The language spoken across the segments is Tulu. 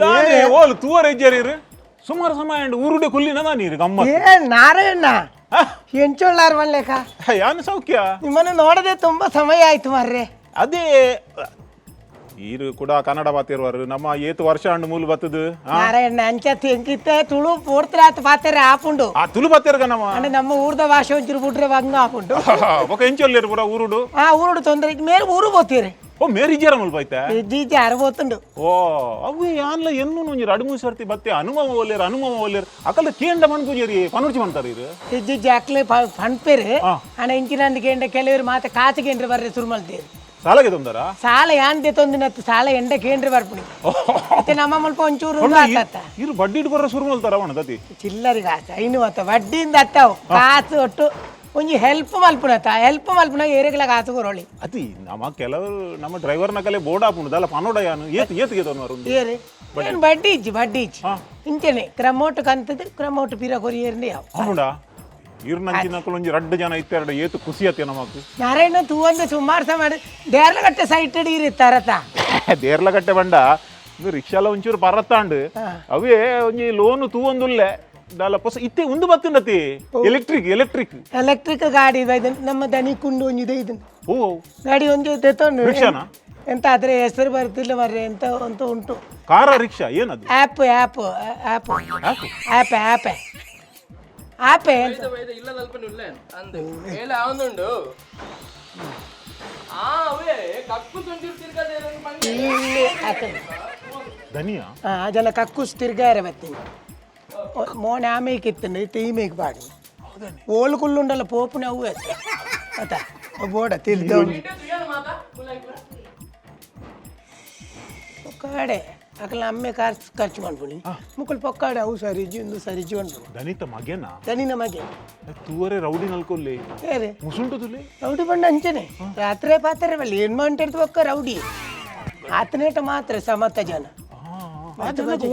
ದಾನೆ ಓಲು ತೂವರೆ ಇಜ್ಜಾರೀರು ಸುಮಾರು ಸಮಯ ಅಂಡ್ ಊರುಡೆ ಕುಲ್ಲಿನ ನೀರು ಗಮ್ಮತ್. ಏ ನಾರಾಯಣ, ಎಂಚೊಳ್ಳಾರ್ ಮಲ್ಲೇಕ? ಯಾನು ಸೌಖ್ಯ. ನಿಮ್ಮನ್ನು ನೋಡದೆ ತುಂಬಾ ಸಮಯ ಆಯ್ತು ಮಾರ್ರೆ. ಅದೇ ಈರು ಕೂಡ ಕನ್ನಡ ಬಾತಿರುವರು ನಮ್ಮ ಏತು ವರ್ಷ ಅಂಡ್ ಮೂಲು ಬತ್ತದು ಆ? ನಾರಾಯಣ, ಅಂಚ ಎಂಕಿತ್ತೆ ತುಳು ಪೋಡ್ತಿರಾತ್ ಪಾತೆರೆ ಆಪುಂಡು. ಆ ತುಳು ಬಾತಿರ್ಗ ನಮ್ಮ. ಅಂದ್ರೆ ನಮ್ಮ ಊರ್ದ ಭಾಷೆ ಒಂಚೂರು ಬಿಟ್ರೆ ಬಂಗ ಆಪುಂಡು. ಬೊಕ ಎಂಚೊಲ್ಲೇರು ಪೂರ ಊರುಡು? ಆ ಊರುಡು ತೊಂದರೆ, ಮೇರೆ ಊರು పోತೀರಿ. ಓ, ಮೇರಿ ಇಜ್ಜಾರ ಮುಲ್ಪ ಐತೆ? ಇಜ್ಜಿ, ಅರಬೋತುಂಡು. ಓ, ಅವು ಯಾನ್ಲ ಎನ್ನು ಒಂಜಿ ರಡು ಮೂರು ಸರ್ತಿ ಬತ್ತೆ, ಅನುಮವ ಒಲ್ಲೇರು, ಅನುಮವ ಒಲ್ಲೇರು, ಅಕಲ್ಲ ಕೇಂಡ ಮನ್ಪುಜೇರಿ ಪನುರ್ಚಿ ಮಾಡ್ತಾರೆ ಇರು. ಇಜ್ಜಿ, ಜಾಕ್ಲೆ ಪನ್ಪೇರು. ಆ. ಅಣ್ಣ, ಇಂಚಿನಂದು ಕೇಂದ್ರ ಕೆಲವರು ಮಾತ ಕಾಸು ಕೇಂದ್ರ ಬರ್ರೆ ಶುರು ಮಲ್ತೇರು. ಸಾಲಗೆ ತೊಂದರ? ಸಾಲ ಯಾನ್ ತೊಂದಿನತ್ತು, ಸಾಲ ಎಂಡ ಕೇಂದ್ರ ಬರ್ಪುಣಿ. ಮತ್ತೆ ನಮ್ಮ ಮುಲ್ಪ ಒಂಚೂರು ಉಂಡು ಆತತ್ತ. ಇರು ಬಡ್ಡಿ ಇಟ್ಟು ಬರ್ರ ಶುರು ಮಲ್ತಾರ ಅವಣ ದತಿ. ಚಿಲ್ಲರಿ ಕಾಸು ಐನು ಮತ್ತ ಬಡ್ಡಿಯಿಂದ ಅತ್ತಾವು ಕಾಸು. ಒಟ್ಟು ಒಂಜಿ ಹೆಲ್ಪ್ ಮಲ್ಪುನತ್ತ, ಹೆಲ್ಪ್ ಮಲ್ಪುನ ಏರೆಗ್ಲ ಕಾಸು ಕೊರೊಳಿ. ಅತಿ ನಮ್ಮ ಕೆಲವರು ನಮ್ಮ ಡ್ರೈವರ್ನ ಕಲೆ ಬೋರ್ಡ್ ಹಾಪುಂಡು ಪನೋಡ ಯಾನು ಏತ್ ಏತ್ಗೆ ತೊಂದರು? ಏರು ಏನು ಬಡ್ಡಿ ಇಜ್ಜಿ, ಬಡ್ಡಿ ಇಜ್ಜಿ. ಹಾ. ಇಂಚನೆ ಕ್ರಮೋಟು ಕಂತದ್ದು, ಕ್ರಮೋಟು ಪಿರ ಕೊರಿಯೇರ್ಂದು ಯಾವ. ಹೌದಾ, ಇರು ನಂಚಿನಕುಲು ಒಂಜಿ ರಡ್ಡು ಜನ ಇತ್ತೆರಡು ಏತು ಖುಷಿ ಆತೆ ನಮಕ್. ನಾರಾಯಣ, ತೂವಂದ ಸುಮಾರು ಸಮ ದೇರ್ಲಗಟ್ಟೆ ಸೈಟ್ ಇರ್ತಾರತ. ದೇರ್ಲಗಟ್ಟೆ ಬಂಡ ಇದು ರಿಕ್ಷಾಲ ಒಂಚೂರು ಪರತ್ತಾಂಡು. ಅವೇ ಒಂಜಿ ಲೋನ್ ತೂವೊಂದುಲ್ಲೆ ದಾಲ ಪೊಸ ಇತ್ತೆ ಉಂದು ಬತ್ತುಂಡತಿ, electric electric. Electric ಗಾಡಿ ಇದು ನಮ್ಮ ದನಿ ಕುಂಡು ಒಂಜಿ ಇದೆ ಇದು. ಓ. ಗಾಡಿ ಒಂಜಿ ತೆತ್ತೊಂಡು. ರಿಕ್ಷಾನಾ? ಎಂತ ಅದ್ರ ಹೆಸರು ಬರ್ತಿಲ್ಲ ಮರ್ರೆ, ಎಂತ ಅಂತ ಉಂಟು. ಕಾರ, ರಿಕ್ಷಾ ಏನದು? App app app. App app ಆ್ಯಪೇ ಎಂತ? ಇಲ್ಲದಲ್ಪ ಉಲ್ಲೆ ಅಂದು ಬೇಲೆ ಅವನುಂಡು. ಆ ಅವೇ ಕಕ್ಕು ತುಂಟಿರು ತಿರ್ಗದೆ. ಇಲ್ಲಿ ಆತನ. ದನಿಯಾ? ಆ ಜನ ಕಕ್ಕುಸ್ ತಿರ್ಗಾರೆ ಬತ್ತೀನಿ. ಮೋನೆ ಆಮೇಕ್ ಇತ್ತಂಡು, ಇತ್ತೆ ಈ ಮೇಕ್ ಬಾಡಿ ಓಲು ಕುಲ್ಲುಂಡಲ್ಲ ಪೋಪುನ ಅವು ಅತ್ತ ಬೋಡ ತಿರ್ದ. ಪೊಕ್ಕಾಡೆ ಅಕಲ ಅಮ್ಮೆ ಖರ್ಚು ಖರ್ಚು ಮಾಡ್ಕೊಳ್ಳಿ ಮುಕ್ಕಳು ಪೊಕ್ಕಾಡೆ ಅವು ಸರಿಜಿ ಒಂದು ಸರಿಜಿ ಉಂಟು. ದನಿತ ಮಗೆನಾ? ದನಿನ ಮಗೆ. ತೂವರೆ ರೌಡಿ ನಲ್ಕೊಲ್ಲಿ. ಬೇರೆ. ಮುಸುಂಟುದುಲೆ. ರೌಡಿ ಬಣ್ಣ ಅಂಚನೆ ರಾತ್ರಿ ಪಾತ್ರೆ ಬಲ್ಲಿ ಏನು ಮಂಟೆಡ್ದು ಪೊಕ್ಕ ರೌಡಿ ಆತನೇಟ ಮಾತ್ರ ಸಮತ ಜನ.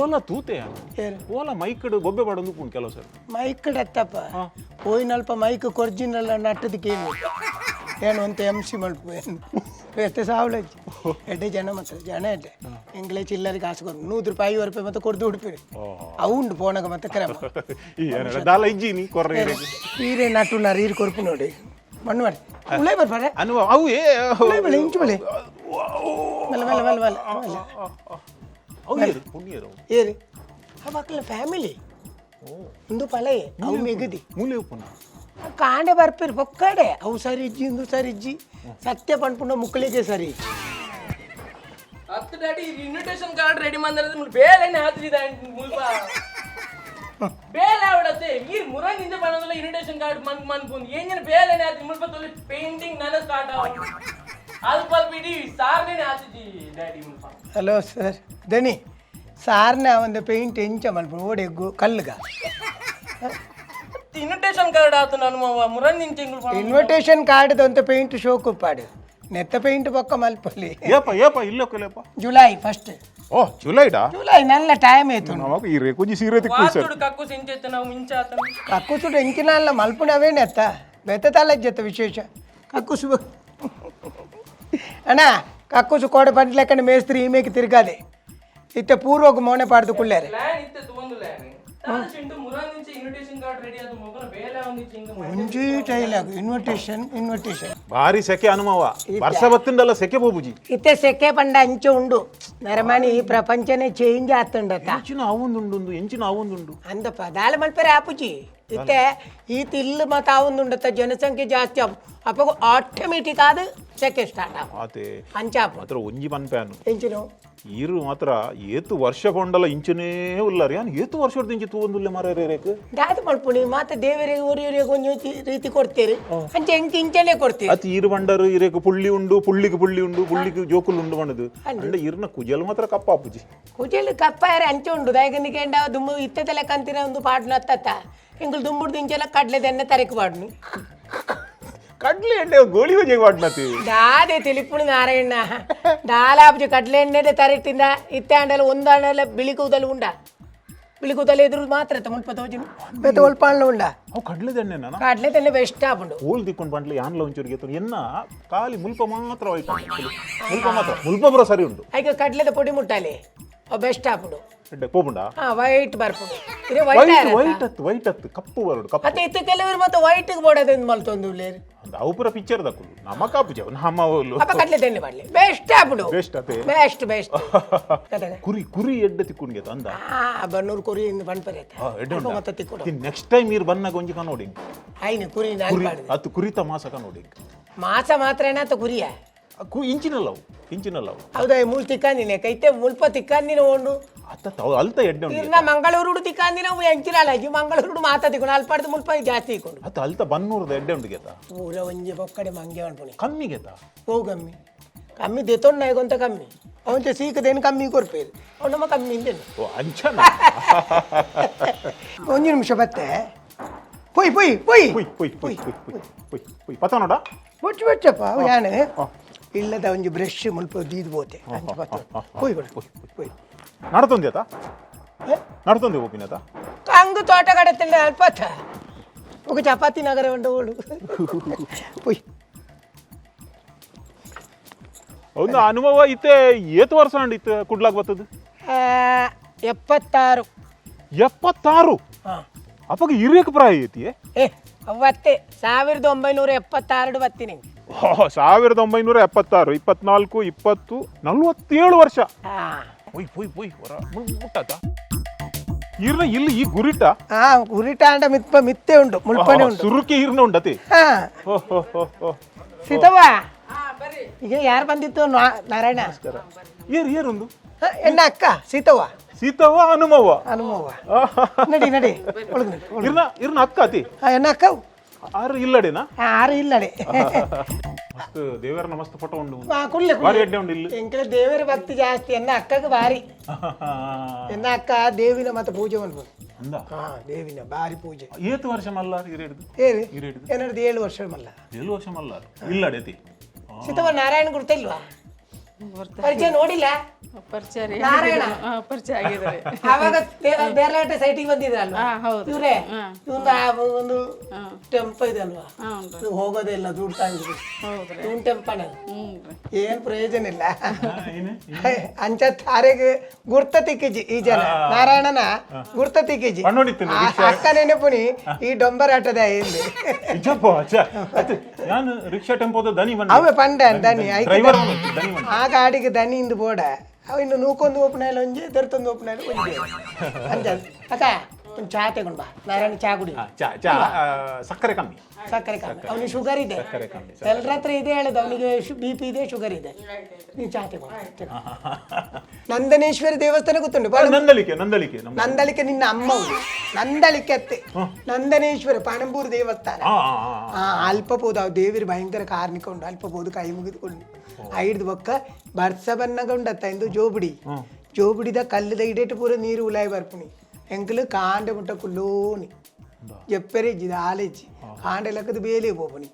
ಓಲ ತೂತೆ. ಏರು? ಓಲ ಮೈಕಡ್ ಬೊಬ್ಬೆ ಬಾಡೊಂದು ಪುಣ್ ಕೆಲವು ಸರ್. ಮೈಕ್ ಅತ್ತಪ್ಪ, ಪೋಯಿನಲ್ಪ ಮೈಕ್ ಕೊರ್ಜಿನಲ್ಲ ನಟ್ಟದಕ್ಕೆ ಏನು ಏನು ಅಂತ ಎಂ ಸಿ ಮಲ್ಪು ಏನು ಎತ್ತೆ ಸಾವಳಜ್ಜಿ ಎಡ್ಡೆ ಜನ ಮಾತ್ರ ಜನ ಎಡ್ಡೆ. ಎಂಗ್ಲೇ ಚಿಲ್ಲರಿಗೆ ಕಾಸು ಕೊಡು, 100 ರೂಪಾಯಿ 50 ರೂಪಾಯಿ ಮತ್ತೆ ಕೊಡ್ದು ಉಡುಪಿರಿ ಅವು ಉಂಡು ಪೋಣಗ ಮತ್ತೆ ಕ್ರಮ. ಈ ಏನ ದಾಲ ಇಜ್ಜಿ ನೀ ಕೊರ್ರೆ. ಈರೆ ನಟುನಾರು ಈರು ಕೊರ್ಪು ನೋಡಿ ಮಣ್ಣು ಮಾಡಿ ಉಳೇ ಬರ್ಪಾರೆ. ಅನುಭವ ಅವು ಏ. ಉಳೇ ಬಳೆ ಇಂಚು ಬಳೆ ಮಲ್ಲ ಮಲ್ಲ ಮಲ್ಲ ಮಲ್ಲ ಮಲ್ಲ. ಅವು ಏರು ಪುಣ್ಯರು ಅವು. ಏರಿ ಆ ಮಕ್ಕಳ ಫ್ಯಾಮಿಲಿ ಒಂದು ಪಲಯೆ ಅವು ಮೆಗದಿ. ಮೂಲೆ ಉಪ್ಪುನ. ಕಾಂಡೆ ಬರ್ಪಿರ್ ಪೊಕ್ಕಡೆ ಅವು ಸರಿಜ್ಜಿ ಇಂದು ಸರಿಜ್ಜಿ ಸತ್ಯ ಪನ್ಪುಂಡ ಮುಕ್ಕಳಿಗೆ ಸರಿ ಇಜ್ಜಿ. ಹತ್ತು daddy, invitation card ready ಮಂದ್ರೆ ಬೇಲೆನೆ ಹಾತಿದೆ ಮುಲ್ಪ ಬೇಲೆ ಅವಡತ್ತೆ. ನೀರ್ ಮುರಂದಿಂದ ಬನ್ನದಲ್ಲ ಇನ್ವಿಟೇಷನ್ ಕಾರ್ಡ್ ಮನ್ ಮನ್ಪುಂದು ಏಂಜಿನ ಬೇಲೆನೆ ಆತಿ ಮುಲ್ಪ ತೊಲಿ. ಪೇಂಟಿಂಗ್ ನನ ಸ್ಟಾರ್ಟ್ ಆವ ಅಲ್ಪ ಅಲ್ಪ ಇಡೀ ಸಾರ್ನೇನೆ ಆತಿಜಿ ಡ್ಯಾಡಿ ಮುಲ್ಪ. ಹಲೋ ಸರ್, ದಣಿ ಸಾರ್ನ ಒಂದು ಪೇಂಟ್ ಎಂಚ ಮಲ್ಪು ಓಡೆಗ್ಗು ಕಲ್ಲುಗ. ಇನ್ವಿಟೇಷನ್ ಕಾರ್ಡ್ ಆತು ನಾನು ಮುರಂದಿನ ತಿಂಗಳು. ಇನ್ವಿಟೇಷನ್ ಕಾರ್ಡ್ ಅಂತ ಪೇಂಟ್ ಶೋಕು ಪಾಡು ನೆತ್ತ ಪೇಂಟ್ ಪೊಕ್ಕ ಮಲ್ಪಲಿ. ಏಪ ಏಪ ಇಲ್ಲ ಕೊಲೆಪ? ಜುಲೈ ಫಸ್ಟ್. ಓ, ಜುಲೈಡಾ? ಜುಲೈ ನಲ್ಲ ಟೈಮ್ ಆಯ್ತು. ನಮಕ್ ಈ ರೇಕುಜಿ ಸೀರೆ ತಿಕ್ಕು ಸರ್. ವಾತುಡು ಕಕ್ಕು ಸಿಂಚೆತ್ತು ನಾವು ಮಿಂಚ ಆತನು. ಕಕ್ಕುಸುಡು ಎಂಚಿನ ಅಲ್ಲ ಮಲ್ಪುನವೇ ನೆತ್ತ ಬೆತ್ತ ತಲಜ್ಜತ್ತ ವಿಶೇಷ ಕಕ್ಕುಸು ಅಣ್ಣ. ಕಕ್ಕುಸು ಕೋಡೆ ಪಂಡ್ಲೆಕ್ಕಂಡು ಮೇಸ್ತ್ರಿ ಈಮೇಕ್ ತಿರ್ಗಾದೆ ಇತ್ತೆ ಪೂರ್ವకు ಮೋನೆ ಪಾಡ್ದು ಕುಳ್ಳಾರೆ. ಪ್ಲಾನ್ ಇತ್ತು ಒಂದು ಪ್ಲಾನ್ ತಾನು ಚಿಂಟು ಮುರಂದಿಂಚ invitation card ready ಆದ ಮೊಗಲ ಬೇಲೆ ಒಂದು ಚಿಂಗ. ಒಂಜಿ ಟೈಲಾಗ್ ಇನ್ವಿಟೇಷನ್ ಇನ್ವಿಟೇಷನ್. ಭಾರಿ ಸೆಕೆ ಅನುಭವ, ವರ್ಷ ಬತ್ತಿಂಡಲ್ಲ ಸೆಕೆ ಬೋಬುಜಿ. ಇತ್ತೆ ಸೆಕೆ ಪಂಡ ಅಂಚೆ ಉಂಡು ನರಮಾನಿ, ಈ ಪ್ರಪಂಚನೇ ಚೇಂಜ್ ಆತುಂಡತ್ತ. ಎಂಚಿನ ಆವೊಂದುಂಡು, ಎಂಚಿನ ಆವೊಂದುಂಡು. ಅಂದಪ್ಪ ದಾಳ ಮಲ್ಪೆರೆ ಆಪುಜಿ. ಇತ್ತೆ ಈತ ಇಲ್ಲು ಮತ್ತ ಆವೊಂದುಂಡತ್ತ, ಜನಸಂಖ್ಯೆ ಜಾಸ್ತಿ ಆಪು ಅಪ್ಪಗ ಆಟೋಮೆಟಿಕ್ ಆದ್ ಸೆಕೆ ಸ್ಟಾರ್ಟ್ ಆಪು. ಆತೆ. ಅಂಚಾಪು. ಮಾತ್ರ ಒಂಜಿ ಪನ್ಪ್ಯಾನು. ಎಂಚಿನ? ಈರು ಮಾತ್ರ ಏತು ವರ್ಷ ಪೊಂಡಲ ಇಂಚನೇ ಉಲ್ಲಾರ ಯಾನ್ ಏತು ವರ್ಷ ಇಂಚಿ ತೂವೊಂದುಲ್ಲೆ ಮಾರ ರೇಕ್. ದಾದ ಮಲ್ಪುಣಿ ಮಾತ ದೇವರಿಗೆ ಒರಿಯರಿಗೆ ಒಂಜಿ ರೀತಿ ಕೊಡ್ತೀರಿ, ಅಂಚೆ ಎಂಕ್ ಇಂಚನೆ ಕೊಡ್ತೀರಿ. ಅತಿ ಈರು ಬಂಡರು ಇರೇಕ್ ಪುಳ್ಳಿ ಉಂಡು, ಪುಳ್ಳಿಗೆ ಪುಳ್ಳಿ ಉಂಡು, ಪುಳ್ಳಿಗೆ ಜೋಕುಲು ಉಂಡು ಬಂಡದು ಅಂಡ ಇರ್ನ ಕುಜಲ್ ಮಾತ್ರ ಕಪ್ಪ ಆಪುಜಿ. ಕುಜಲ್ ಕಪ್ಪಾಯರೆ ಅಂಚೆ ಉಂಡು ದಾಯಗನಿಗೆ ಎಂಡ ದುಮ್ಮು ಇತ್ತೆದೆಲ್ಲ ಕಂತಿನ ಒಂದು ಪಾಡ್ನ ಅತ್ತತ್ತ ಎಂಗುಲು ದುಂಬುಡ್ದು ಇಂಚೆಲ್ಲ ಕಡ್ಲೆದೆನ್ನೆ ತರಕು ಪಾಡ್ನು. ಕಡ್ಲೆ ಎಣ್ಣೆ ಗೋಳಿ ಬಜೆ ವಾಡ್ನತಿ. ದಾದೆ ತಿಳಿಪುಣಿ ನಾರಾಯಣ, ದಾಲಾಬ್ಜಿ ಕಡ್ಲೆ ಎಣ್ಣೆದೆ ತರಿಟ್ಟಿಂದ. ಇತ್ತೆ ಆಂಡಲ ಒಂದಾಂಡಲ ಬಿಳಿ ಕೂದಲು ಉಂಡ, ಬಿಳಿ ಕೂದಲು ಎದುರು ಮಾತ್ರ ಮುಲ್ಪ ತೋಜಿನ ಬೇತೆ ಒಲ್ಪಾಣ್ಲ ಉಂಡ. ಅವು ಕಡ್ಲೆದ ಎಣ್ಣೆ. ಕಡ್ಲೆ ತೆನ್ನೆ ಬೆಸ್ಟ್ ಆಪುಂಡು. ಹೋಲ್ ದಿಕ್ಕೊಂಡು ಬಂಡ್ಲೆ ಯಾನ್ಲ ಒಂಚೂರಿಗೆ ಎನ್ನ ಖಾಲಿ ಮುಲ್ಪ ಮಾತ್ರ ಹೋಯ್ತು, ಮುಲ್ಪ ಮಾತ್ರ, ಮುಲ್ಪ ಬರೋ ಸರಿ ಉಂಟು. ಐಕ ಕಡ್ಲೆದ ಪೊಡಿ ಮುಟ್ಟಾಲೆ. ಬೆಸ್ಟ್ ಆಪುಂಡು. ಎಡ್ಡೆ ಪೋಪುಂಡಾ? ಹಾ, ವೈಟ್ ಬರ್ಪುಂಡು. ಇರೆ ವೈಟ್. ವೈಟ್, ವೈಟ್ ಅತ್ತು, ವೈಟ್ ಅತ್ತು, ಕಪ್ಪು ಬರೋಡು, ಕಪ್ಪು. ಅತ್ತೆ, ಇತ್ತೆ ಕೆಲವರು ಮತ್ತೆ ವೈಟ್ ಬೋಡದ ಮಲ್ತೊಂದು ಉಲ್ಲೇರು. ಅಂದ್ ಅವು ಪೂರ ಪಿಕ್ಚರ್ ದಕುಲು, ನಮ್ಮ ಕಾಪುಜ ನಮ್ಮ ಅವ್ಲು. ಅಪ್ಪ, ಕಡ್ಲೆ ತೆಣ್ಣೆ ಮಾಡಲಿ, ಬೆಸ್ಟ್ ಆಪುಂಡು. ಬೆಸ್ಟ್ ಅತೆ. Best, best. ಕುರಿ, ಕುರಿ ಎಡ್ಡೆ ತಿಕ್ಕುಂಡಿಗೆ ಅಂದ. ಆ ಬನ್ನೂರು ಕುರಿ ಇಂದು ಪನ್ಪರೆ. ಎಡ್ಡೆ. ಮತ್ತೆ ತಿಕ್ಕೊಡು. ನೆಕ್ಸ್ಟ್ ಟೈಮ್ ಇರ್ ಬನ್ನಾಗ ಒಂಜಿ ಕನೋಡಿ. ಐನು ಕುರಿ ಕುರಿ ನಾಲ್ಕು. ಅತ್ತು, ಕುರಿತ ಮಾಸ ಕನೋಡಿ. ಮಾಸ ಮಾತ್ರ ಅಥವಾ ಕುರಿಯ? ಇಂಚಿನಲ್ಲ ಅವು, ಇಂಚಿನಲ್ಲ ಅವು. ಹೌದಾ? ಮೂಲ್ ತಿಕ್ಕಾಂದಿನ ಕೈತೆ ಮುಲ್ಪ ತಿಕ್ಕಾಂದಿನ ಉಂಡು. ಅತ್ತ ಅಲ್ತ ಎಡ್ಡೆ ಉಂಡು. ಇರ್ನ ಮಂಗಳೂರು ತಿಕ್ಕಾಂದಿನ ಎಂಚಿನ ಮಂಗಳೂರು ಮಾತ ತಿಕ್ಕೊಂಡು ಅಲ್ಪಾಡ್ದು ಮುಲ್ಪ ಜಾಸ್ತಿ ತಿಕ್ಕೊಂಡು. ಅತ್ತ, ಅಲ್ತ ಬನ್ನೂರದ ಎಡ್ಡೆ ಉಂಡು ಗೆತ. ಪೂರ ಒಂಜಿ ಬೊಕ್ಕಡೆ ಮಂಗೆ ಅನ್ಪುಣಿ. ಕಮ್ಮಿ ಗೆತ. ಓ, ಕಮ್ಮಿ ಕಮ್ಮಿ ದೆತ್ತೊಂಡು ನಾಯ್ಕೊಂತ ಕಮ್ಮಿ ಅವಂಚ ಸೀಕದೇನು ಕಮ್ಮಿ ಕೊರ್ಪೇರು ಅವ್ನು ನಮ್ಮ ಕಮ್ಮಿ ಇಂದೇನು. ಓ, ಅಂಚನ. ಒಂದು ನಿಮಿಷ ಬತ್ತೆ, ಪೊಯ್ ಪೊಯ್ ಪೊಯ್. ಪುಯ್ ಪುಯ್ ಪುಯ್ ಪುಯ್ ಪುಯ್ ಪುಯ್ ಪುಯ್ ಪತ್ತ ನೋಡ. ಬೊಚ್ಚು ಬೊಚ್ಚಪ್ಪ, ಯಾನು ಇಲ್ಲದ ಒಂಜಿ ಬ್ರಷ್ ಮುಲ್ಪ ದೀದ್ ಬೋತೆ ಅಂಚ ಪತ್ತ ಪೊಯ್ ಕೊಡು ಪೊಯ್. ನಡತೊಂದಿ ಅತ? ನಡತೊಂದಿ ಓಪಿನತ? ಕಂಗು ತೋಟ ಕಡತಿಲ್ಲ ಅಲ್ಪತ್ತ ఒక ಚಪಾತಿ ನಗರ ಉಂಡು ಓಡು ಪೊಯ್. ಒಂದು ಅನುಭವ ಇತ್ತೆ, ಏತ್ ವರ್ಷ ಅಂಡ್ ಇತ್ತು ಕುಡ್ಲಾಕ್ ಬರ್ತದ? 76. 76? ಹಾಂ. ಅಪ್ಪಗ ಹಿರಿಯಕ್ ಪ್ರಾಯ ಐತಿ. ಏ, ಅವತ್ತೆ 1976 ಬತ್ತೀನಿ. 1976, 24, 20, 47 ವರ್ಷ. ಹಾಂ. ಒಯ್ ಪೊಯ್ ಪೊಯ್ ಹೊರ ಮುಟ್ಟಾತ ಇರ್ನ ಇಲ್ಲಿ ಈ ಗುರಿಟ. ಹಾ, ಉರಿಟ ಅಂಡ ಮಿತ್ಪ ಮಿತ್ತೆ ಉಂಟು, ಮುಲ್ಪನೆ ಉಂಟು. ಸುರುಕಿ ಇರ್ನ ಉಂಡತಿ. ಹಾ. ಹೋ ಹೋ ಹೋ ಹೋ. ಸೀತವ್ವ. ಹಾ, ಬರ್ರಿ. ಈಗ ಯಾರು ಬಂದಿತ್ತು ನಾರಾಯಣ? ಏರ್ ಏರುಂದು? ಹ, ಎನ್ನ ಅಕ್ಕ ಸೀತವ್ವ. ಸೀತವ್ವ, ಹನುಮವ್ವ. ಹನುಮವ್ವ, ನಡಿ ನಡಿ, ಒಳಗೆ ನಡಿ ಒಳಗೆ. ಇರ್ನ ಇರ್ನ ಅಕ್ಕ ಅತಿ? ಹಾ, ಎನ್ನ ಅಕ್ಕ. ಆರು ಇಲ್ಲಡೇನಾ? ಹಾ, ಆರು ಇಲ್ಲಡೆ. ಮಸ್ತ್ ದೇವರನ ಮಸ್ತ್ ಫೋಟೋ ಉಂಡು. ಹಾ, ಕುಳ್ಳೆ. ಬಾರಿ ಎಡ್ಡೆ ಉಂಡು ಇಲ್ಲಿ. ಎಂಕಲ ದೇವರ ಭಕ್ತಿ ಜಾಸ್ತಿ, ಎನ್ನ ಅಕ್ಕಗೆ ಬಾರಿ. ಎನ್ನ ಅಕ್ಕ ದೇವಿನ ಮತ್ತೆ ಪೂಜೆ ಮಾಡ್ಬೋದು. ಅಂದ. ಹಾ, ದೇವಿನ ಬಾರಿ ಪೂಜೆ. ಏತು ವರ್ಷ ಮಲ್ಲಾರ್ ಇರೇಡ್ದು? ಏರಿ? ಇರೇಡ್ದು. ಏನಾದ್ರು 7 ವರ್ಷ ಮಲ್ಲ. 7 ವರ್ಷ ಮಲ್ಲಾರ್ ಇಲ್ಲಡೆ ಅತಿ. ಸೀತವ್ವ, ನಾರಾಯಣ ಗುರ್ತಿಲ್ವಾ? ಪರಿಚಯ ನೋಡಿಲ್ಲ? ಪರಿಚಯ ರೀ. ನಾರಾಯಣ. ಹಾ, ಪರಿಚಯ ಆಗಿದ್ದಾರೆ. ಆವಾಗ ದೇರ್ಲಘಟ್ಟೆ ಸೈಟಿಗೆ ಬಂದಿದ್ರಲ್ವಾ? ಹಾ, ಹೌದು. ಇವ್ರೇ. ಇವಂದು ಆ ಒಂದು ಟೆಂಪ ಇದೆ ಅಲ್ವಾ? ಹ್ಞೂ. ಇದು ಹೋಗೋದೇ ಇಲ್ಲ, ದುಡ್ಡು ತಂದು. ಹೌದ್ರಿ. ಇವನ್ ಟೆಂಪನ. ಹ್ಞೂ ರೀ. ಏನ್ ಪ್ರಯೋಜನ ಇಲ್ಲ. ಅಂಚ ತಾರೆಗೆ ಗುರ್ತ ತಿಕ್ಕಿಜಿ ಈ ಜನ, ನಾರಾಯಣನ ಗುರ್ತ ತಿಕ್ಕಿಜಿ. ಪಣ್ಣೋಡಿತ್ತು. ಅಕ್ಕ ನೆನಪುನಿ ಈ ಡೊಂಬರ್ ಆಟದ ಹಿಂದೆ. ನಿಜಪ್ಪ, ಅಚ್ಚ ಅತ್ತೆ, ನಾನು ರಿಕ್ಷಾ ಟೆಂಪೋದ ದನಿ ಬಂದೆ. ಅವೇ ಪಂಡ ದನಿ. ಡ್ರೈವರ್ ದನಿ ಬಂದೆ. ಆ ಗಾಡಿಗೆ ದನಿ ಇಂದು ಬೋಡ ಅವ ಇನ್ನು ನೂಕೊಂದು ಓಪನಾಯ್ಲ ಒಂಜಿ, ದೊರ್ತೊಂದು ಓಪನಾಯ್ಲ ಒಂಜಿ ಅಂಚ. ಅಕ್ಕ, ಒಂದು ಚಾ ತಗೊಂಡ್ ಬಾ, ನಾರಾಯಣ ಚಾ ಕುಡಿ. ಹಾ, ಚಾ ಚಾ ಆ, ಸಕ್ಕರೆ ಕಮ್ಮಿ. ಸಕ್ಕರೆ ಕಮ್ಮಿ, ಅವನಿಗೆ ಶುಗರ್ ಇದೆ. ಸಕ್ಕರೆ ಕಮ್ಮಿ. ಎಲ್ಲರ ಹತ್ರ ಇದೆ ಹೇಳುದು, ಅವನಿಗೆ ಬಿಪಿ ಇದೆ, ಶುಗರ್ ಇದೆ. ನೀನು ಚಾ ತಗೋ ತಗೋ. ನಂದನೇಶ್ವರಿ ದೇವಸ್ಥಾನ ಗೊತ್ತುಂಟು? ನಂದಳಿಕೆ, ನಂದಳಿಕೆ ನಮ್ಮ. ನಂದಳಿಕೆ ನಿನ್ನ ಅಮ್ಮ ಅವ್ರು. ನಂದಳಿಕೆ ಅತ್ತೆ, ನಂದನೇಶ್ವರ ಪಣಂಬೂರು ದೇವಸ್ಥಾನ. ಆ, ಆ, ಆ, ಆ. ಆ ಅಲ್ಪ ಪೋದು ಅವು ದೇವರು ಭಯಂಕರ ಕಾರ್ಣಿಕ ಉಂಟು. ಅಲ್ಪ ಪೋದು ಕೈ ಮುಗಿದುಕೊಂಡು ಐಡ್ದು ಬೊಕ್ಕ ಬರ್ಸ ಬನ್ನಗ ಉಂಡತ್ತ ಇಂದು ಜೋಬುಡಿ ಜೋಬುಡಿದ ಕಲ್ಲುದ ಇಡೇಟು ಪೂರ ನೀರು ಉಲಾಯಿ ಬರ್ಪುಣಿ. ಎಂಕಲು ಕಾಂಡೆ ಮುಟ್ಟ ಕುಲ್ಲೋನಿ ಜಪ್ಪೆರೆ ಇಜ್ಜಿ, ಆಲೆಜ್ಜಿ ಕಾಂಡೆ ಲಕ್ಕದ ಬೇಲೆ ಪೋಪುಣಿ.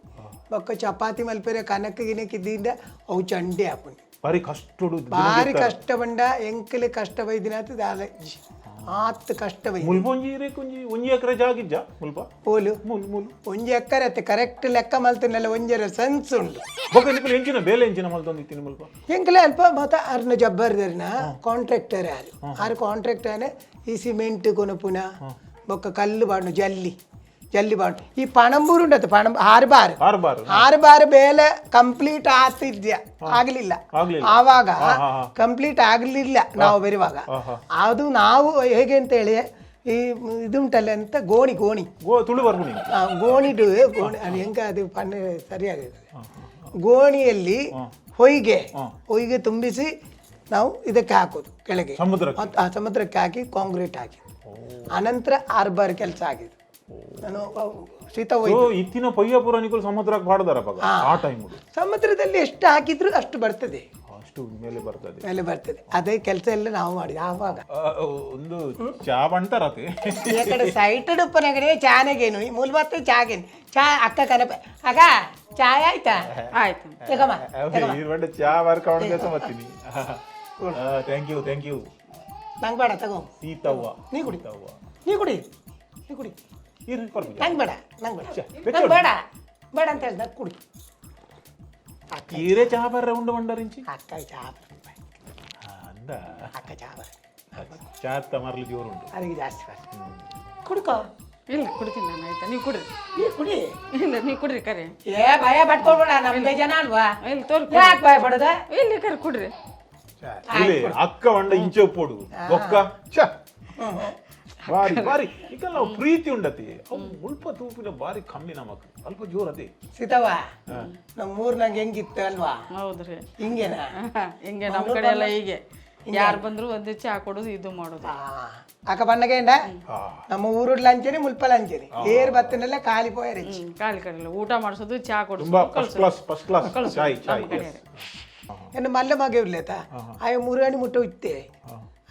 ಬೊಕ್ಕ ಚಪಾತಿ ಮಲ್ಪೆರೆ ಕನಕ ಗಿನಕ್ ಇದ್ದಿಂದ ಅವು ಚಂಡೆ ಆಪುಣಿ. ಬಾರಿ ಕಷ್ಟಡು. ಭಾರಿ ಕಷ್ಟ ಬಂಡ, ಎಂಕಲೆ ಕಷ್ಟ ಬೈದಿನಾತು ದಾಲೆಜ್ಜಿ, ಆತ್ ಕಷ್ಟ ಬೈದಿ. ಮುಲ್ಪ ಒಂಜಿ ಇರೇಕ್ ಒಂಜಿ ಒಂಜಿ ಎಕರೆ ಜಾಗಿಜ್ಜ ಮುಲ್ಪ? ಪೋಲು. ಮೂಲು ಮೂಲು. ಒಂಜಿ ಎಕ್ಕರೆ ಅತ್ತೆ, ಕರೆಕ್ಟ್ ಲೆಕ್ಕ ಮಲ್ತಿನಲ್ಲ, ಒಂಜರ ಸೆನ್ಸ್ ಉಂಟು. ಬೊಕ್ಕ ನಿಕುಲು ಎಂಚಿನ ಬೇಲೆ ಎಂಚಿನ ಮಲ್ತೊಂದಿತ್ತೀನಿ ಮುಲ್ಪ? ಎಂಕಲೆ ಅಲ್ಪ ಮತ ಅರ್ನ ಜಬ್ಬರ್ದರ್ನ ಕಾಂಟ್ರಾಕ್ಟರ್ ಯಾರು ಆರು ಕಾಂಟ್ರಾಕ್ಟರ್. ಈ ಸಿಮೆಂಟ್ ಕೊನಪುನ, ಬೊಕ್ಕ ಕಲ್ಲು ಬಾಡು, ಜಲ್ಲಿ ಜಲ್ಲಿ ಬಾಡು. ಈ ಪಣಂಬೂರು ಉಂಟು, ಪಣಂಬ ಆರು ಬಾರ್. ಆರು ಬಾರು. ಆರು ಬಾರ್ ಬೇಲೆ ಕಂಪ್ಲೀಟ್ ಆತಿದ್ಯಾ ಆಗ್ಲಿಲ್ಲ. ಆಗ್ಲಿಲ್ಲ. ಆವಾಗ ಹಾ, ಹಾ. ಕಂಪ್ಲೀಟ್ ಆಗಲಿಲ್ಲ ನಾವು ಬರುವಾಗ. ಅದು ನಾವು ಹೇಗೆ ಅಂತ ಹೇಳಿ, ಈ ಇದುಂಟಲ್ಲ ಅಂತ ಗೋಣಿ ಗೋಣಿ. ಗೋ ತುಳು ಬರ್ಪುಣಿ. ಆ, ಗೋಣಿಡು ಗೋಣಿ ಅದು ಹೆಂಗ ಅದು ಪಣ್ಣ ಸರಿಯಾಗಿದೆ. ಗೋಣಿಯಲ್ಲಿ ಹೊಯ್ಗೆ ಹೊಯ್ಗೆ ತುಂಬಿಸಿ ನಾವು ಇದಕ್ಕೆ ಹಾಕೋದು ಕೆಳಗೆ. ಸಮುದ್ರಕ್ಕೆ? ಮತ್ತು ಆ ಸಮುದ್ರಕ್ಕೆ ಹಾಕಿ ಕಾಂಕ್ರೀಟ್ ಹಾಕಿ ಅನಂತರ ಆರ್ಬರ್ ಕೆಲಸ ಆಗಿದೆ. ನಾನು ಶೀತ ಓ ಹೋಯ್ತು. ಇತ್ತಿನ ಪಯ್ಯಪುರ ನಿಕುಲು ಸಮುದ್ರಕ್ಕೆ ಬಾಡ್ದಾರಪ್ಪ ಆ ಟೈಮ್. ಸಮುದ್ರದಲ್ಲಿ ಎಷ್ಟು ಹಾಕಿದ್ರು ಅಷ್ಟು ಬರ್ತದೆ. ಅಷ್ಟು ಮೇಲೆ ಬರ್ತದೆ. ಮೇಲೆ ಬರ್ತದೆ. ಅದೇ ಕೆಲಸ ಎಲ್ಲ ನಾವು ಮಾಡಿದ್ವಿ ಆವಾಗ. ಆ, ಒಂದು ಚಾ ಬಂತಾರತೆ. ಈ ಕಡೆ ಸೈಟ್ ಉಪ್ಪನಗಡೆ ಚಾನೆಗೇನು ಈ ಮೂಲ ಮತ್ತೆ ಚಾಗೇನು ಚಾ ಅಕ್ಕ ಕನಪ ಅಕ್ಕ ಚಾಯ್ ಆಯ್ತಾ? ಆಯ್ತು. ತಗಮ್ಮ. ಈ ಚಾ ಬರ್ಕೊಂಡು ಕೆಲಸ ಬರ್ತೀನಿ. Thank you, thank you. ನಂಗೆ ಬೇಡ, ತಗೋ. ಸೀತವ್ವ. ನೀ ಕುಡಿ. ಸೀತವ್ವ. ನೀ ಕುಡಿ, ನೀ ಕುಡಿ. ಇರು, ಕೊಡ್ಬಿಡಿ. ನಂಗೆ ಬೇಡ, ನಂಗೆ ಬೇಡ. ಬೆಚ್ಚ. ನಂಗೆ ಬೇಡ ಬೇಡ ಅಂತ ಹೇಳ್ದ, ಕುಡಿ. ಅಕ್ಕ. ಈರೇ ಚಾ ಬರ್ರೆ ಉಂಡು ಬಂಡರಿಂಚಿ. ಅಕ್ಕ ಚಾ ಬರ. ಅಂದ. ಅಕ್ಕ ಚಾ ಬರ. ಚಾತ್ತ ಮರಲು ಜೋರುಂಟು. ಅದಕ್ಕೆ ಜಾಸ್ತಿ ಬರ್ತದೆ. ಕುಡ್ಕೋ. ಇಲ್ಲ, ಕುಡ್ತೀನಿ ನಾನು. ಆಯ್ತಾ, ನೀವು ಕುಡ್ರಿ. ನೀ ಕುಡಿ. ಇಲ್ಲ, ನೀವು ಕುಡ್ರಿ ಕರೆ. ಏ, ಭಯ ಪಟ್ಕೊಳ್ಬೇಡ, ನಮ್ದೇ ಜನ ಅಲ್ವಾ? ಇಲ್ಲ, ತೋರ್. ಯಾಕೆ ಭಯ ಪಡೋದ? ಇಲ್ಲ ಕರೆ, ಕುಡ್ರಿ. ಇಲ್ಲಿ ಅಕ್ಕ వంಡ ಇಂಚೆ ಉಪ್ಪೋಡು ಬೊಕ್ಕ ಛ ಬಾರಿ ಬಾರಿ ಈಗಲ್ಲ ಅವು ಪ್ರೀತಿ ಉಂಡತಿ. ಅವು ಮುಲ್ಪ ತೂಪಿನ ಬಾರಿ ಕಮ್ಮಿ ನಮಕ್, ಅಲ್ಪ ಜೋರತಿ. ಸೀತವ್ವ, ನಮ್ಮ ಊರ್ನಾಗ ಹೆಂಗಿತ್ತು ಅಲ್ವಾ? ಹೌದ್ರಿ. ಹಿಂಗೇನಾ? ಹಿಂಗೆ ನಮ್ಮ ಕಡೆ ಎಲ್ಲ ಹೀಗೆ, ಯಾರು ಬಂದ್ರು ಒಂದು ಚಾ ಕೊಡೋದು, ಇದು ಮಾಡೋದು. ಅಕ್ಕ ಪಣ್ಣಗೇಂಡ, ನಮ್ಮ ಊರುಡ್ಲ ಅಂಚೆನೆ, ಮುಲ್ಪಲ ಅಂಚೆನೆ, ಏರ್ ಬತ್ತನೆಲ್ಲ ಖಾಲಿ ಪೋಯರ್. ಕಾಲಿ ಕಡೆಲ್ಲ ಊಟ ಮಾಡಿಸೋದು, ಚಾ ತುಂಬಾ ಕೊಡಿಸೋದು. First class, first class ಚಾಯ್ ಚಾಯ್. ನಮ್ಮ ಕಡೆ. ಎನ್ನ ಮಲ್ಲ ಮಗ ಉಲ್ಲೇತ, ಆಯ ಮುರುಗಣಿ ಮುಟ್ಟ ಇತ್ತೆ,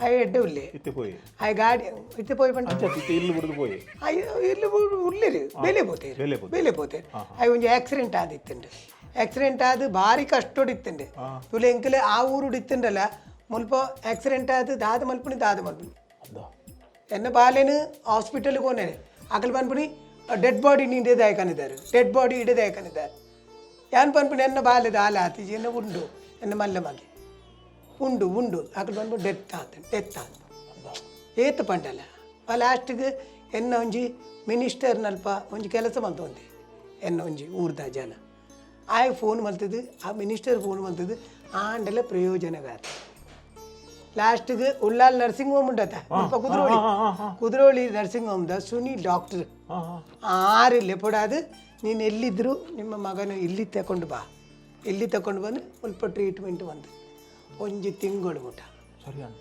ಆಯ ಎಡ್ಡೆ ಉಲ್ಲೆ. ಇತ್ತೆ ಪೋಯಿ. ಆಯ ಗಾಡಿ ಇತ್ತೆ ಪೋಯಿ ಪಂಡ. ಅಂಚ ಇತ್ತೆ ಇಲ್ಲಿ ಬಿಡುದು ಪೋಯಿ. ಆಯ್ ಇಲ್ಲಿ ಉಲ್ಲೇರು ಬೆಲೆ ಪೋತೇರು. ಬೇಲೆ ಪೋತೇರು. ಬೆಲೆ ಪೋತೇರು. ಆಯ್ ಒಂಜಿ ಆಕ್ಸಿಡೆಂಟ್ ಆದಿತ್ತುಂಡು. ಆಕ್ಸಿಡೆಂಟ್ ಆದ್ ಭಾರಿ ಕಷ್ಟೋಡಿತ್ತುಂಡು. ತುಲೆ ಎಂಕಲೆ ಆ ಊರುಡು ಇತ್ತುಂಡಲ್ಲ, ಮುಲ್ಪ ಆಕ್ಸಿಡೆಂಟ್ ಆದ್ ದಾದ ಮಲ್ಪುನಿ, ದಾದ ಮಲ್ಪುನಿ. ಅಂದ. ಎನ್ನ ಬಾಲೆನು ಹಾಸ್ಪಿಟಲ್ಗೆ ಹೋನೇನೆ, ಅಕಲ್ ಪನ್ಪುನಿ ಡೆಡ್ ಬಾಡಿ ನೀಂಡೆ ದಾಯಕನಿದ್ದಾರೆ, ಡೆಡ್ ಬಾಡಿ ಇಡೆ ದಾಯಕನಿದ್ದಾರೆ. ಯಾನ್ ಪನ್ಪುನಿ, ಎನ್ನ ಬಾಲೆ ದಾಲ ಆತಿಜಿ, ಎನ್ನ ಉಂಡು, ಎನ್ನ ಮಲ್ಲ ಮಗೆ ಉಂಡು ಉಂಡು. ಅಕಲ್ ಪನ್ಪು ಡೆತ್ ಆತ, ಡೆತ್ ಆತ ಏತ್ ಪಂಡಲ್ಲ. ಆ ಲಾಸ್ಟಿಗೆ ಎನ್ನ ಒಂಜಿ ಮಿನಿಸ್ಟರ್ನಲ್ಪ ಒಂಜಿ ಕೆಲಸ ಮಂತೊಂದೆ ಎನ್ನ ಒಂಜಿ ಊರ್ದ ಜನ. ಆಯ್ ಫೋನ್ ಮಲ್ತದ್ದು, ಆ ಮಿನಿಸ್ಟರ್ ಫೋನ್ ಮಲ್ತದ್ದು, ಆಂಡಲ ಪ್ರಯೋಜನಗಾತ. ಲಾಸ್ಟಿಗೆ ಉಳ್ಳಾಲ್ ನರ್ಸಿಂಗ್ ಹೋಮ್ ಉಂಡತ ಸ್ವಲ್ಪ, ಕುದ್ರೋಳಿ, ಕುದ್ರೋಳಿ ನರ್ಸಿಂಗ್ ಹೋಮ್ದ ಸುನಿ ಡಾಕ್ಟರ್ ಆರಿಲ್ಲ ಪೊಡಾದು, ನೀನು ಎಲ್ಲಿದ್ದರೂ ನಿಮ್ಮ ಮಗನ ಇಲ್ಲಿ ತಗೊಂಡು ಬಾ. ಇಲ್ಲಿ ತಗೊಂಡು ಬಂದು ಸ್ವಲ್ಪ ಟ್ರೀಟ್ಮೆಂಟ್ ಬಂದು ಒಂಜಿ ತಿಂಗಳು ಮುಟ. ಸರಿ ಅಣ್ಣ.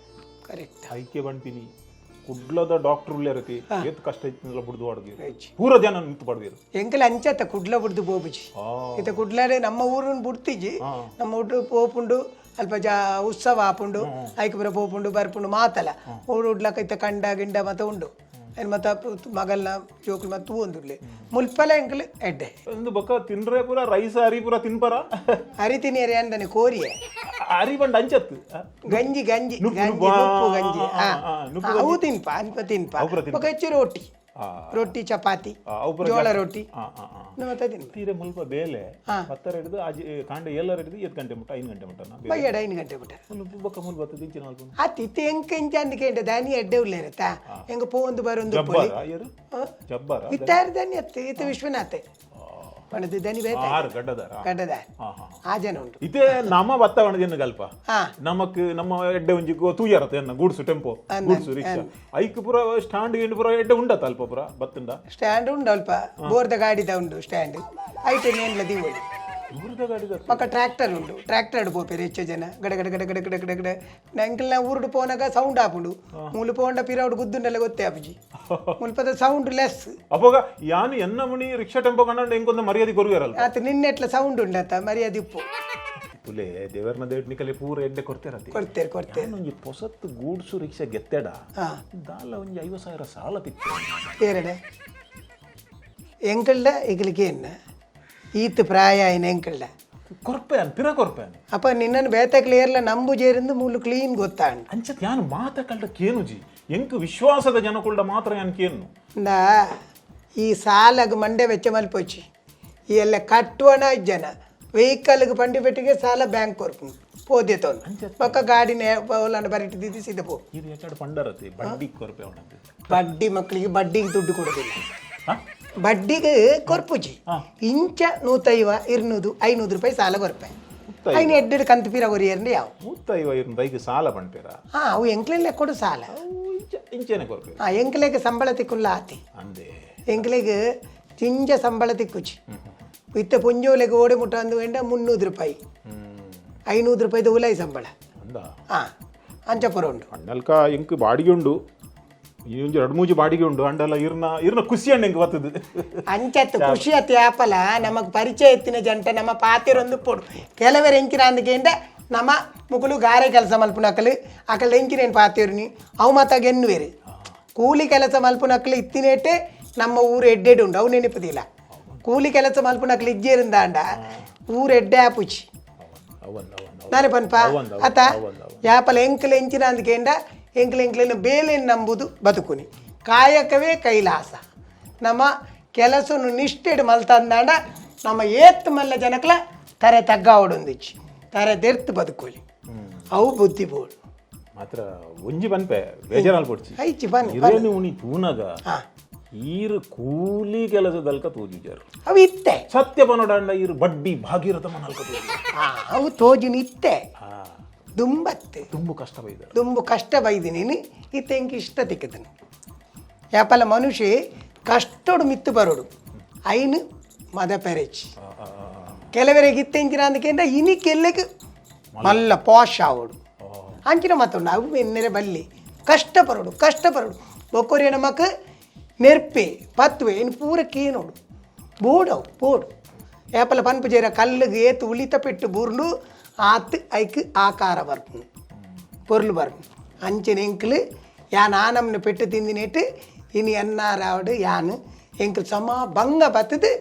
ಕರೆಕ್ಟ್. ಐಕೆ ಬಂಪಿನಿ, ಕುಡ್ಲದ ಡಾಕ್ಟರ್ ಉಲ್ಲೇರತಿ, ಏತ್ ಕಷ್ಟ ಇತ್ತಿನಲ್ಲ ಬುಡ್ದು ಅಡ್ಗೆ. ರೈಟ್. ಪೂರ ಜನ ನಿಂತು ಪಡ್ದಿರು. ಎಂಕಲ ಅಂಚತ್ತ ಕುಡ್ಲ ಬುಡ್ದು ಪೋಪುಜಿ. ಇತ್ತ ಕುಡ್ಲಾರೆ ನಮ್ಮ ಊರುನ್ ಬುಡ್ತಿಜಿ. ನಮ್ಮ ಊರು ಪೋಪುಂಡು, ಅಲ್ಪ ಜಾ ಉತ್ಸವ ಆಪುಂಡು, ಐಕ್ ಪೂರ ಪೋಪುಂಡು ಬರ್ಪುಂಡು ಮಾತಲ್ಲ. ಊರು ಉಡ್ಲಕ ಇತ್ತ ಕಂಡ ಗಿಂಡ ಮತ ಉಂಡು. ಐನ್ ಮತ ಮಗಲ್ನ ಜೋಕುಲು ಮತ್ತ ತೂವೊಂದುಲ್ಲೆ. ಮುಲ್ಪಲ ಎಂಕಲ್ ಎಡ್ಡೆ. ಒಂದು ಬೊಕ್ಕ ತಿನ್ರೆ ಪೂರ ರೈಸ್ ಅರಿ ಪೂರ ತಿನ್ಪರ? ಅರಿ ತಿನಿಯರೆ ಅಂದನೆ ಕೋರಿಯೆ. ಅರಿ ಬಂಡ ಅಂಚತ್ತು. ಗಂಜಿ ಗಂಜಿ. ನುಪ್ಪು, ಗಂಜಿ. ನುಪ್ಪು, ನುಪ್ಪು ಗಂಜಿ. ನುಪ್ಪು. ಅವು ತಿನ್ಪ, ಅಲ್ಪ ತಿನ್ಪ. ಅವು ಪೂರ ತಿನ್ಪ. ಬೊಕ ಹೆಚ್ಚು ರೋಟಿ. ರೊಟ್ಟಿ ಚಪಾತಿ. ಅವು ಪೂರ ಜೋಳ ಜಾಸ್ತಿ. ರೊಟ್ಟಿ. ಆ, ಆ, ಆ. ಮತ್ತೆ ತಿನ್ಪ. ತೀರೆ ಮುಲ್ಪ ಬೇಲೆ 10ರ ಹಿಡಿದು ಆಜಿ ಕಾಂಡ 7ರ ಹಿಡಿದು 8 ಗಂಟೆ ಮುಟ್ಟ, 5 ಗಂಟೆ ಮುಟ್ಟ ನಾ ಬೇಲೆ. ಬಯ್ಯಡ 5 ಗಂಟೆ ಬಿಟ್ಟ. ಮುಲ್ಪ ಬೊಕ್ಕ ಮುಲ್ಪ ಬರ್ತದೆ ಇಂಚಿನ ಅಲ್ಪ. ಅತ್ ಇತ್ತೆ ಎಂಕ ಇಂಚ ಅಂದ್ ಕೇಂಡ ದಾನಿ ಎಡ್ಡೆ ಉಲ್ಲೇರತ್ತ, ಎಂಕ ಪೋಂದು ಬರೊಂದು ಪೊಲಿ. ಜಬ್ಬಾರ ಏರು ಜಬ್ಬಾರ. ಇತ್ತಾರು ದಾನಿ ಅತ್ತು ಇತ್ತ ವಿಶ್ವನಾಥ್ ಪಣದು ದನಿ ಬೇತ. ಆರು ಗಡ್ಡದಾರ. ಗಡ್ಡದ. ಹಾ ಹಾ ಆ ಜನ ಉಂಟು. ಇದೇ ನಮ್ಮ ವಾತಾವರಣದಿಂದ ಅಲ್ಪ. ನಮಕ್ ನಮ್ಮ ಎಡ್ಡೆ ಒಂಜಿ ತೂಯರತ್ತ ಎನ್ನ goods tempo, goods rickshaw ಐಕ್ ಪೂರ ಸ್ಟ್ಯಾಂಡ್ ಗಿಂಡ್ ಪೂರ ಎಡ್ಡೆ ಉಂಡತ್ತ ಅಲ್ಪ ಪೂರ ಬತ್ತುಂಡ. ಸ್ಟ್ಯಾಂಡ್ ಉಂಡು, ಅಲ್ಪ ಬೋರ್ದ ಗಾಡಿದ ಉಂಡು ಸ್ಟ್ಯಾಂಡ್, ಐಟೆ ನೇನ್ಲ ದೀವೊಲಿ. ದೂರದ ಗಾಡಿದ. ಪಕ್ಕ ಟ್ರ್ಯಾಕ್ಟರ್ ಉಂಡು, ಟ್ರ್ಯಾಕ್ಟರ್ ಪೋಪೆರ್ ಹೆಚ್ಚು ಜನ. ಗಡ ಗಡ ಗಡ ಗಡ ಗಡ ಗಡ ಗಡ. ನಂಕಲ್ನ ಊರುಡು ಪೋನಾಗ ಸೌಂಡ್ ಆಪುಂಡು. ಮೂಲು ಪೋಂಡ ಪಿರೌಡು ಗುದ್ದುಂಡಲ್ಲ ಗೊತ್ತೇ ಆಪುಜಿ. ಮುಲ್ಪದ ಸೌಂಡ್ ಲೆಸ್. ಅಪೋಗ ಯಾನು ಎನ್ನ ಮುಣಿ ರಿಕ್ಷಾ ಟೆಂಪೋ ಕಂಡ ಎಂಕೊಂದು ಮರ್ಯಾದೆ ಕೊರುವೆರಲ್ಲ. ಆತ ನಿನ್ನೆಟ್ಲ ಸೌಂಡ್ ಉಂಡತ್ತ ಮರ್ಯಾದೆ ಉಪ್ಪು. ತುಲೆ ದೇವರ್ನ ದೇಟ್ ನಿಕಲೆ ಪೂರ ಎಡ್ಡೆ ಕೊಡ್ತೇರತಿ. ಕೊಡ್ತೇವೆ ಕೊಡ್ತೇವೆ. ಒಂಜಿ ಪೊಸತ್ತು ಗೂಡ್ಸು ರಿಕ್ಷಾ ಗೆತ್ತೆಡ ದಾಲ ಒಂಜಿ 50,000 ಸಾಲ ತಿಕ್ಕು. ಏರಡೆ ಎಂಕಲ್ಡ ಇಗ್ಲಿಕ್ಕೆ ಎನ್ನ ಈತ್ ಪ್ರಾಯ ಆಯ್ನ ಎಂಕಲ್ಡ. ಕೊರ್ಪೆ ಪಿರ ಕೊರ್ಪೆ. ಅಪ್ಪ ನಿನ್ನನ್ನು ಬೇತಕ್ಲೆ ಏರ್ಲ ನಂಬು ಜೇರಿಂದ ಮೂಲು ಕ್ಲೀನ್ ಗೊತ್ತಾಂಡ್. ಅಂಚತ್ ಯಾನು ಮಾತ ಕಲ್ಡ ಕೇನುಜಿ, ಎಂಕ್ ವಿಶ್ವಾಸದ ಜನಕುಲ್ಡ ಮಾತ್ರ ಯಾನ್ ಕೇನು. ಇಂದಾ ಈ ಸಾಲಗ್ ಮಂಡೆ ವೆಚ್ಚ ಮಲ್ಪೊಚ್ಚಿ. ಈ ಎಲ್ಲ ಕಟ್ಟುವನ ಜನ ವೆಹಿಕಲ್ಗೆ ಪಂಡಿ ಪೆಟ್ಟಿಗೆ ಸಾಲ ಬ್ಯಾಂಕ್ ಕೊರ್ಪುಂಡು ಪೋದೆ ತೊಂದು ಪಕ್ಕ ಗಾಡಿನ ಓಲಾಂಡ ಬರಿಟ್ಟು ದಿದ್ದು ಸೀದಾ ಪೋ. ಇದು ಎಕ್ಕಡ ಪಂಡರತಿ ಬಡ್ಡಿ ಕೊರ್ಪೆ ಅವನಂತೆ. ಬಡ್ಡಿ ಮಕ್ಕಳಿಗೆ ಬಡ್ಡಿಗೆ ದುಡ್ಡು ಕೊಡೋದಿಲ್ಲ. ಹಾ? ಬಡ್ಡಿಗೆ ಕೊರ್ಪುಜಿ. ಇಂಚ 150, 200, 500 ರೂಪಾಯಿ ಸಾಲ ಕೊರ್ಪೆ. ಐನ ಎಡ್ಡೆಡ್ ಕಂತು ಪೀರ ಕೊರಿಯರ್ಂಡ ಯಾವ. 150 ಇರ್ನ ಸಾಲ ಪಂಪೇರ? ಹಾ, ಅವು ಎಂಕ್ಲೆಲ್ಲ ಕೊಡು ಸಾಲ. ಇಂಚ ಇಂಚೇನೆ ಕೊರ್ಪೆ. ಹಾ, ಎಂಕ್ಲೆಗೆ ಸಂಬಳ ತಿಕ್ಕುಲ್ಲ ಆತಿ. ಅಂದೆ. ಎಂಕ್ಲೆಗ್ ಚಿಂಜ ಸಂಬಳ ತಿಕ್ಕುಚಿ. ಇತ್ತ ಪುಂಜೋಲೆಗೆ ಓಡೆ ಮುಟ್ಟ ಅಂದು ಎಂಡ 300 ರೂಪಾಯಿ, 500 ರೂಪಾಯಿದ ಉಲಾಯಿ ಸಂಬಳ. ಅಂದ. ಹಾ, ಅಂಚಪುರ ಉಂಡು. ಅಂಡಲ್ಕ ಎಂಕ್ ಬಾಡಿಗೆ ಉಂಡು, ಈ ಒಂಜಿ ಎರಡು ಮೂಜಿ ಬಾಡಿಗೆ ಉಂಡು. ಅಂಡಲ ಇರ್ನ ಇರ್ನ ಖುಷಿ ಅಣ್ಣ ಎಂಕ್ ಬತ್ತದು. ಅಂಚತ್ತು ಖುಷಿ ಅತಿ ಆಪಲ. ನಮಗ್ ಪರಿಚಯ ಎತ್ತಿನ ಜಂಟ ನಮ್ಮ ಪಾತಿರೊಂದು ಪೊಡು. ಕೆಲವರು ಎಂಕಿನ ಅಂದಕೇಂಡ ನಮ್ಮ ಮುಕುಲು ಗಾರೆ ಕೆಲಸ ಮಲ್ಪುನಕಲು ಅಕಲ್ ಎಂಕಿನೇನು ಪಾತಿರ್ನಿ ಅವು ಮಾತಾಗ ಎನ್ನುವೇರು. ಕೂಲಿ ಕೆಲಸ ಮಲ್ಪುನಕಲು ಇತ್ತಿನೇಟೆ ನಮ್ಮ ಊರು ಎಡ್ಡೆಡ್ ಉಂಡು, ಅವು ನೆನಪುದಿಲ್ಲ. ಕೂಲಿ ಕೆಲಸ ಮಲ್ಪುನಕಲು ಇಜ್ಜೇರಿಂದಾಂಡ ಊರು ಎಡ್ಡೆ ಆಪುಚಿ. ಅವನ್ ಅವನ್. ನಾನೇ ಪನ್ಪ. ಅವಂದ್ ಅವಂದ್. ಅತ. ಅವಂದ್ ಅವಂದ್. ಯಾಪಲ ಎಂಕಲ್ ಎಂಚಿನ ಅಂದಕೇಂಡ ಎಂಕಲ್ ಎಂಕ್ಲೆನ ಬೇಲೆನ್ ನಂಬುದು ಬದುಕುನಿ. ಕಾಯಕವೇ ಕೈಲಾಸ. ನಮ್ಮ ಕೆಲಸನು ನಿಷ್ಠೆಡ್ ಮಲ್ತಂದಾಂಡ ನಮ್ಮ ಏತ್ ಮಲ್ಲ ಜನಕ್ಲ ತರೆ ತಗ್ಗಾವಡೊಂದಿಚ್ಚಿ, ತರೆ ದೆರ್ತ್ ಬದುಕೋಲಿ. ಅವು ಬುದ್ಧಿ ಬೋಡು. ಮಾತ್ರ ಒಂಜಿ ಪನ್ಪೆ ಬೇಜಾರಾಲ್ ಪೊಡ್ಚಿ. ಐಚಿ ಬನ್ನಿ. ಇರೇನು ಉಣಿ ತೂನಗ ಈರು ಕೂಲಿ ಕೆಲಸದಲ್ಕ ತೋಜುಜಾರು. ಅವು ಇತ್ತೆ. ಸತ್ಯ ಪನೋಡಂಡ ಈರು ಬಡ್ಡಿ ಭಾಗೀರಥ ಮನಲ್ಕ ತೋಜು. ಅವು ತೋಜಿನ ಇತ್ತೆ. ದುಂಬತ್ತೆ. ತುಂಬು ಕಷ್ಟ ಬೈದಾರ. ದುಂಬು ಕಷ್ಟ ಬೈದಿನಿ, ಇತ್ತೆ ಇಂಕ ಇಷ್ಟ ತಿಕ್ಕದನು. ಯಾಪಲ ಮನುಷ್ಯ ಕಷ್ಟೋಡು ಮಿತ್ತು ಬರೋಡು ಐನು ಮದ ಪೆರೆಚ್. ಕೆಲವರಿಗೆ ಇತ್ತೆ ಇಂಚಿನ ಅಂದಕೆಂಡ ಇನಿ ಕೆಲ್ಲೆಗ್ ಮಲ್ಲ ಪಾಶ್ ಆವಡು ಅಂಚಿನ ಮತ್ತೊಂಡು ಅವು ಎನ್ನೆರೆ ಬಲ್ಲಿ ಕಷ್ಟ ಪರೋಡು ಕಷ್ಟ ಪರೋಡು. ಬೊಕ್ಕೊರಿಯ ನಮಕ್ ನೆರ್ಪೆ ಪತ್ವೆ ಇನ್ನು ಪೂರ ಕೇನೋಡು ಬೋಡವು ಬೋಡು. ಏಪಲ ಪನ್ಪು ಜೇರ ಕಲ್ಲುಗೆ ಏತು ಉಳಿತ ಪೆಟ್ಟು ಬೂರ್ಲು ಆತ್ ಐಕ್ ಆಕಾರ ಬರ್ಪುನು ಪೊರ್ಲು ಬರ್ಪುನು. ಅಂಚನೆ ಎಂಕ್ಲು ಯಾನ್ ಆನಮ್ನ ಪೆಟ್ಟು ತಿಂದಿನೇಟು ಇನಿ ಎನ್ನಾರಾವಡು ಯಾನ್ ಎಂಕ್ಲು ಸಮ ಬಂಗ ಬತ್ತದು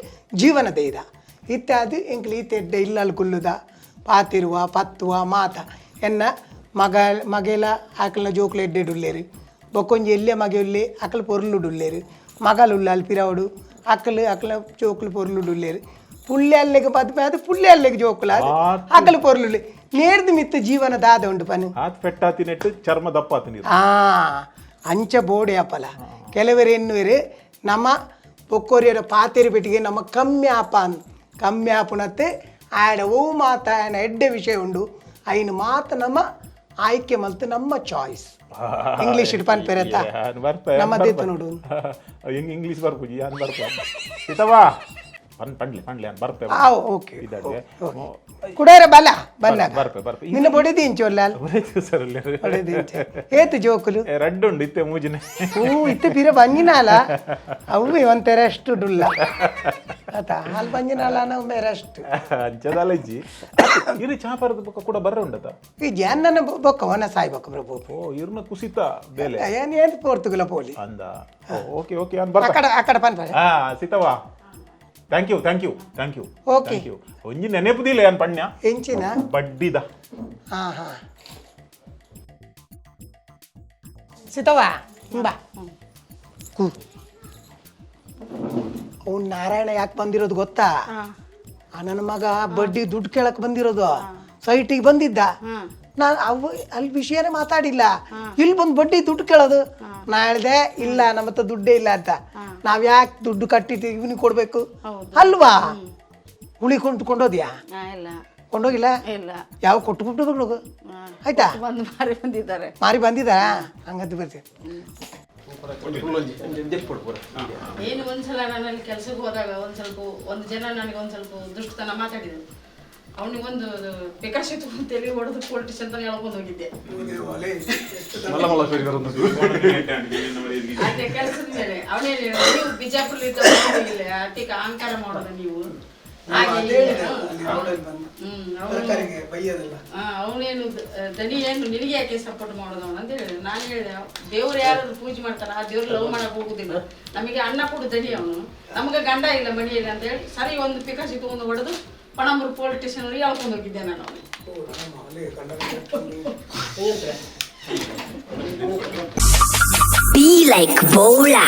ಜೀವನ ದೇದ ಇತ್ತಾದು ಎಂಕ್ಲು ಈತ ಎಡ್ಡೆ ಇಲ್ಲಲ್ ಕುಲ್ಲುದ ಪಾತಿರುವ ಪತ್ತುವ ಮಾತ ಎನ್ನ ಮಗ ಮಗೆಲ ಆಕಲ್ನ ಜೋಕ್ಲು ಎಡ್ಡೆಡುಲ್ಲೇರು. ಬೊಕ್ಕೊಂಜಿ ಎಲ್ಲೆ ಮಗೆ ಉಲ್ಲೆ ಅಕಲ್ ಪೊರ್ಲುಡುಲ್ಲೇರು. ಮಗಲುಲ್ಲ ಅಲ್ಲಿ ಪಿರವಡು ಅಕ್ಕಲು ಅಕಲ ಜೋಕ್ಲು ಪೊರ್ಲುಡುಲ್ಲೇರು. ಪುಳ್ಳೆ ಅಲ್ಲೆಗೆ ಪದ್ಮೆ ಅದು ಪುಳ್ಳೆ ಅಲ್ಲೆಗೆ ಜೋಕುಲ ಅದು ಅಕಲ್ ಪೊರ್ಲುಲ್ಲೆ ನೇರ್ದು ಮಿತ್ತ ಜೀವನ ದಾದ ಉಂಡು ಪನು. ಆತ್ ಪೆಟ್ಟಾತಿನೆಟ್ಟು ಚರ್ಮ ದಪ್ಪಾತಿ ನೀರು. ಅಂಚ ಬೋಡೆ ಅಪಲ ಕೆಲವರು ಎನ್ನುವರು ನಮ್ಮ ಪೊಕ್ಕೋರಿಯರ ಪಾತೆರಿ ಪೆಟ್ಟಿಗೆ ನಮ್ಮ ಕಮ್ಮಿ ಆಪ ಕಮ್ಮಿ ಆಪುನತ್ತೆ ಆಡ ಓ ಮಾತ ಆಯನ ಎಡ್ಡೆ ವಿಷಯ ಉಂಡು ಐನು ಮಾತ ನಮ್ಮ ಆಯ್ಕೆ ಮಲ್ತು ನಮ್ಮ ಚಾಯ್ಸ್. ಇಂಗ್ಲೀಷ್ ಇಟ್ಟು ಪನ್ಪೆರತ್ತ ನಮ್ಮ ದೇತು ನೋಡು. ಹೆಂಗ್ ಇಂಗ್ಲೀಷ್ ಬರ್ಪುಜಿ ಯಾನ್ ಬರ್ಪ ಸೀತವಾ ಪನ್ ಪಂಡ್ಲಿ ಪಂಡ್ಲಿ ಯಾನ್ ಬರ್ಪೆ. ಓಕೆ. ಇದಾಗೆ. ಕುಡೇರ ಬಲ ಬನ್ನಾಗ ಬರ್ಪೆ ಬರ್ಪೆ. ನಿನ್ನ ಬೊಡೆದಿ ಇಂಚೊಲ್ಲ. ಸರ್. ಬೊಡೆದಿ ಇಂಚ ಏತು ಜೋಕುಲು? ರಡ್ಡು ಉಂಡು ಇತ್ತೆ ಮೂಜಿನೆ. ಹೂ ಇತ್ತೆ ಪಿರ ಬಂಜಿನಾಲ ಅವು ಒಂತೆರ ಅಷ್ಟು ಡುಲ್ಲ ಆತ ಹಾಲು ಬಂಜಿನಾಲ ನಾವು ಬೇರೆ ಅಷ್ಟು. ಅಂಚದಾಲಜ್ಜಿ ಇರು ಚಾಪರದ ಬೊಕ್ಕ ಕೂಡ ಬರ್ರ ಉಂಡತ. ಈ ಜಾನ್ನ ಬೊಕ್ಕ ವನ ಸಾಯ್ಬೊಕ್ಕ ಪ್ರಭು. ಓ ಇರ್ನ ಕುಸಿತ ಬೇಲೆ. ಏನ್ ಏನ್ ಪೋರ್ತುಗಲ ಪೋಲಿ. ಅಂದ ಓಕೆ ಓಕೆ ಯಾನ್ ಬರ್ಪ. ಅಕಡ ಅಕಡ ಪನ್ಪ. ಸೀತವಾ thank you thank you thank you. Okay. Thank you. ಒಂಜಿ ನೆನಪುದಿಲ್ಲ ಯಾನ್ ಪಣ್ಯ. ಎಂಚಿನ? ಬಡ್ಡಿದ. ಹಾ ಹಾ ಸೀತವ್ವ ಬಾ ಕೂ. ಅವ್ನು ನಾರಾಯಣ ಯಾಕೆ ಬಂದಿರೋದು ಗೊತ್ತಾ? ಆ ನನ್ನ ಮಗ ಬಡ್ಡಿ ದುಡ್ಡು ಕೇಳಕ್ ಬಂದಿರೋದು. ಸೈಟಿಗೆ ಬಂದಿದ್ದ. ನಾನು ಅವು ಅಲ್ಲಿ ವಿಷಯನೇ ಮಾತಾಡಿಲ್ಲ. ಇಲ್ಲಿ ಬಂದು ಬಡ್ಡಿ ದುಡ್ಡು ಕೇಳೋದು. ನಾ ಹೇಳ್ದೆ ಇಲ್ಲ ನಮ್ಮ ಹತ್ರ ದುಡ್ಡೇ ಇಲ್ಲ ಅಂತ. ನಾವ್ ಯಾಕೆ ದುಡ್ಡು ಕಟ್ಟಿಟ್ಟು ಇವನಿಗೆ ಕೊಡ್ಬೇಕು ಅಲ್ವಾ? ಹುಳಿ ಕೊಂಡೋದ್ಯಾ? ಇಲ್ಲ. ಕೊಂಡೋಗಿಲ್ಲ? ಇಲ್ಲ. ಯಾವ ಕೊಟ್ಟು ಬಿಟ್ಟು ಆಯ್ತಾ? ಬಂದು ಮಾರಿ ಬಂದಿದ್ದಾರೆ. ಮಾರಿ ಬಂದಿದ್ದಾರಾ? ಹಂಗಂತ ಬರ್ತೀನಿ. ಏನು ಒಂದ್ಸಲ ನಾನು ಅಲ್ಲಿ ಕೆಲ್ಸಕ್ಕೆ ಹೋದಾಗ ಒಂದ್ ಸ್ವಲ್ಪ ಒಂದು ಜನ ನನಗೆ ಒಂದ್ ಸ್ವಲ್ಪ ದುಷ್ಟತನ ಮಾತಾಡಿದ್ರು. ಅವನಿಗೆ ಒಂದು ಪಿಕಾಸಿ ತಗೊಂಡು ಹೊಡೆದು ಪೊಲಿಟಿಷನ್ ಅಂತ ಹೇಳ್ಕೊಂಡು ಹೋಗಿದ್ದೆ. ಅದೇ ಕೆಲಸದ ಮೇಲೆ ಅವನೇ ನೀವು ಬಿಜಾಪುರ ಇಲ್ಲ ಅತಿಕ ಅಹಂಕಾರ ಮಾಡೋದು ನೀವು ಹಾಗೆ ಹೀಗೆ. ಅವನೇನು ದನಿ ಏನು ನಿನಗೆ ಯಾಕೆ ಸಪೋರ್ಟ್ ಮಾಡೋದು ಅವನು ಅಂತ ಹೇಳಿದೆ. ನಾನು ಹೇಳಿದೆ ದೇವ್ರು ಯಾರಾದ್ರು ಪೂಜೆ ಮಾಡ್ತಾರ, ಆ ದೇವ್ರು ಲವ್ ಮಾಡಕ್ ಹೋಗುದಿಲ್ಲ, ನಮಗೆ ಅನ್ನ ಕೊಡು ದನಿ ಅವನು, ನಮಗೆ ಗಂಡ ಇಲ್ಲ ಮನೆಯಲ್ಲಿ ಅಂತ ಹೇಳಿ ಸರಿ ಒಂದು ಪಿಕಾಸಿ ತಗೊಂಡು ಹೊಡೆದು ಪಣಂಬೂರು ಪೊಲೀಸ್ ಸ್ಟೇಷನ್ ಎಳ್ಕೊಂಡು ಹೋಗಿದ್ದೆ ನಾನು ಅವನು. Be like Bola.